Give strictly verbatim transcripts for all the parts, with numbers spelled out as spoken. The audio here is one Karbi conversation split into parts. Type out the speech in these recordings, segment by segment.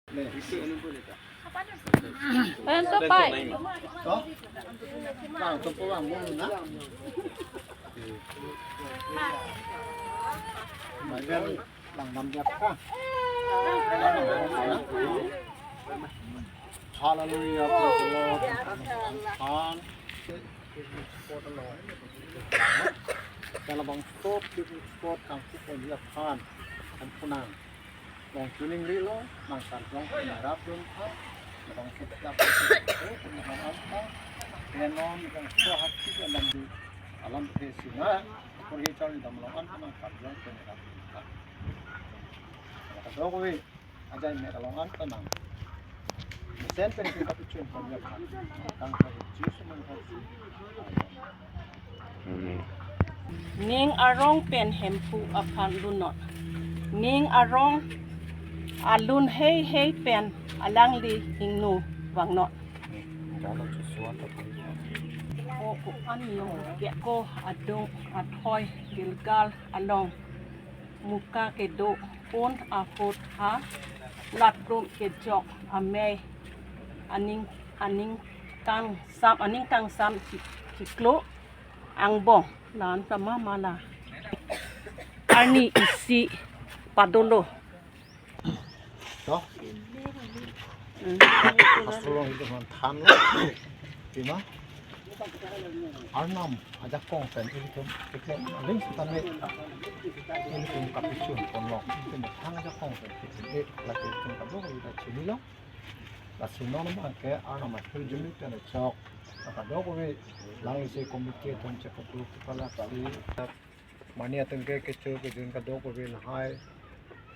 Ayan to, pay. To? Bang, to po bang, bang na? Bang, bang, bang, bang, bang. Hallelujah, praise the Lord. Amen. Kalabangso picnic spot kangpu ponji aphan, kangpu nang. Long tuning rilo, nang karjong penarap dun tha, long sejak, nang alta, penon, long so hati ke alam di, alam ke sina, kurhi chari dam long an, nang karjong penarap dun tha. Kata dok we, ajai me along an tanang. Mesen pen ke kapichun pon ya kan. Tang ka Jisu nang ka si. Amen. Ning arong pen Hemphu aphan lunnon. Ning arong alun heihei pen alangli ingno vangnon. Ko ko an yo ke ko adung athoi Gilgal along muka kedo pon ahut ha latum kejok amei aning, aning kangsam, aning kangsam chi-, chiklo angbong lan sama mala. Arni isi padolo. To. Hmm. Pastor along itum aphan thanlo. Tima. Arnam ajakong pen ilitum, itum aling sitame ilitum kapichun ponlo. Itum thang ajakong pen itum e lake itum kadokave ta chinilo. Lasi non abang ke Arnam athur jumi pen chok. Kadokave langse committee atum chek kedo kepala kali. Mani atum ke kecho kejun kadokave lahai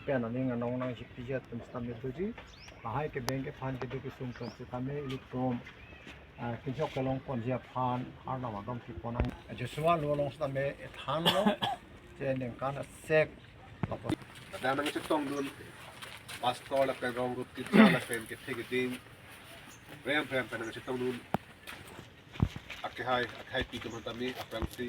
pen aning anong nangchipi atum sitame doji. Lahai ke bank ke aphan kedo kesung atum sitame ilitum, ah, kejok kelong ponji aphan Arnam adom kipon nang. Joshua lo along sitame ethanlo. Je ningkan asek. Ladak nangchetongdun pastor lapen rong rup teacher lapen kethe keding rem rem pen nangchetongdun. Akehai, akehaipi atum aphan tame aphrangsi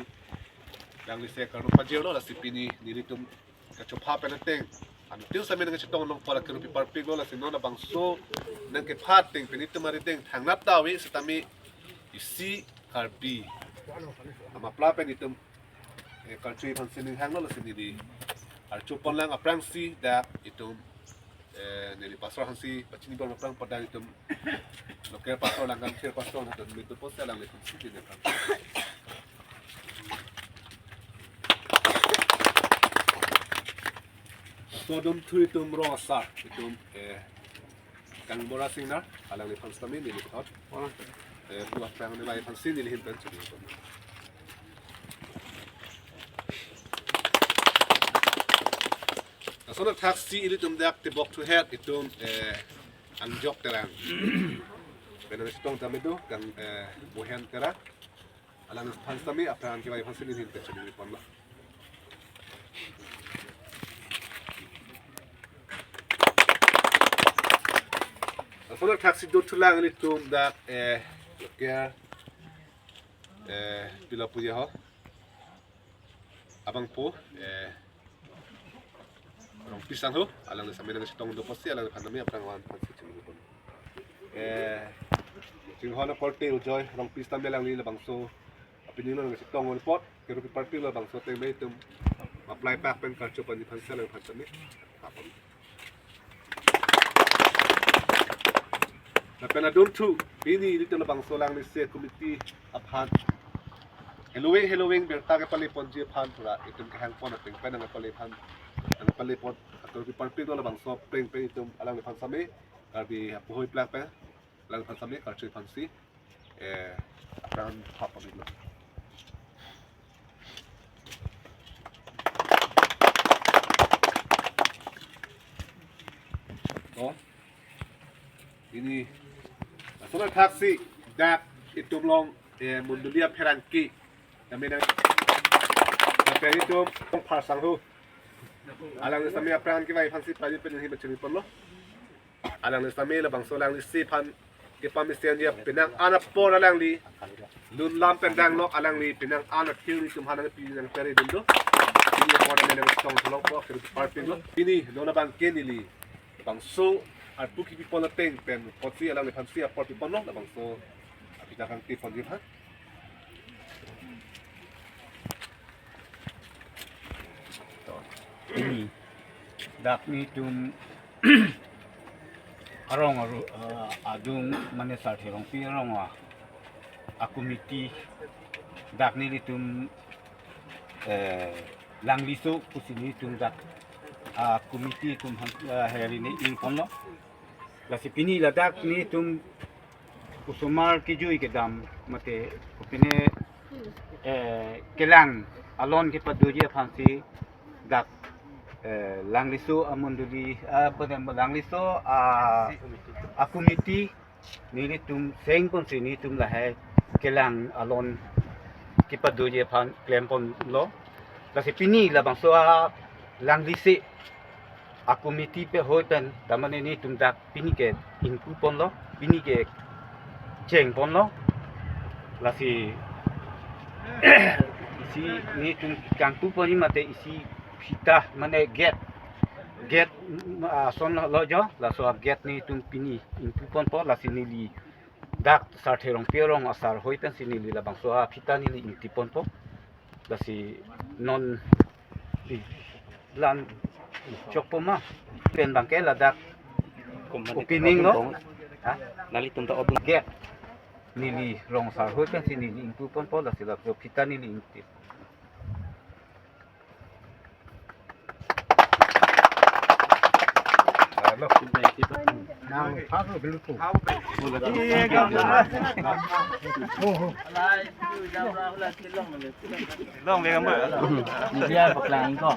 alangli se karno pajirlo, lasi pini nelitum kachopha pen ateng. Anuttin sitame nangchetong nong pora kerupi parpiklo, lasi non labangso nangkepha ateng pen itum arideng thangnat ta ave sitame isi Karbi amapla pen itum, eh, karchu aphansi ning hanglo, lasi neli archu ponlang aphrangsi dak itum, eh, neli pastor aphansi pachini bor aphrang pada itum local pastor lang kan thir pastor haton mitu post alanglitum si din aphrang. So dum thu itum rong asar itum, eh, Kangbura Singnar, alangliphan sitame neli puthot, eh, pu aphrang neli aphansi neli ahin pen chini. Lason athaksi ilitum dak tebok thuhet itum, eh, Angjok Terang pen nangchetong tame do, Kang, eh, Bohen Terang. Alangliphan sitame aphrang kevai aphansi neli ahin pen chini ponlo. Lason athaksi do thulang ilitum dak, eh, local, eh, pilo puji ho abangpo, eh, Rongpi sangho, alangli sitame nangchetong do apotsi alangliphan tame aphrang aphansi chini pon. Eh, chinghon akorte Ujoy Rongpi sitame alangli labangso apini nangchetong apot kerupi parpiklo, labangso ateng bai itum apply pak pen karcho ponji aphansi alangliphan tame. Lapen adunthu pini ilitum labangso alanglisi committee aphan heloving heloving birta kepale ponji aphan pura itum kehang pon ateng pen nangpale aphan, nangpale pon atur keparpiklo, labangso ateng pen itum alangliphan sitame Karbi apuhoi plak pen alangliphan sitame karchu aphansi, eh, aphrang hap pamilo. Oh. Pini lason athaksi dak itum along, eh, mondoli apherangke tame nang, lapen itum Phar sangho, alangli sitame aphrang kevai aphansi prajut pen neli ahin pen chini ponlo. Alangli sitame labangso alanglisi aphan kepamesenji penang an apor alangli lun lam pen danglok, alangli penang an athir ilitum aphan nangpi nangpere dun do. Pini apor tame nangchetong thalongpo kerupi parpiklo. Pini non abangke neli labangso Arpu kipipon ateng pen apotsi alangliphansi apor piponlo, labangso aphita kangtiponji aphan. Dak nelitum arong aru, eh, adung mane Sarthe Rongpi arong a, a committee dak nelitum, eh, Langliso pusi nelitum dak, ah, committee atum aphan, eh, heri ne ingponlo. Lasi pini ladak nelitum osomar kejui kedam mate kopine, eh, kelang alon kepadoji aphansi dak, eh, Langliso amondoli, ah, padam Langliso, ah, a committee nelitum sengponsi nelitum lahai kelang alon kepadoji aphan klemponlo. Lasi pini labangso a Langlisi a committee pehoi pen tamane nelitum dak pini ke ingpuponlo, pini ke chengponlo. Lasi isi nelitum kangpuponji mate isi phita mane gate, gate, mm, ason lo jo, laso a gate nelitum pini ingpuponpo, lasi neli dak Sarthe Rongpi arong asar hoi pensi neli labangso aphita neli ingtiponpo. Lasi non, i, lan chokpo ma. Pen abangke ladak opening lo. Ha? Nanglitum ta odun gate. Neli rong asar hoi pensi neli ingpuponpo, lasi laso phita neli ingti. Long vek amo. Dia paklang ko.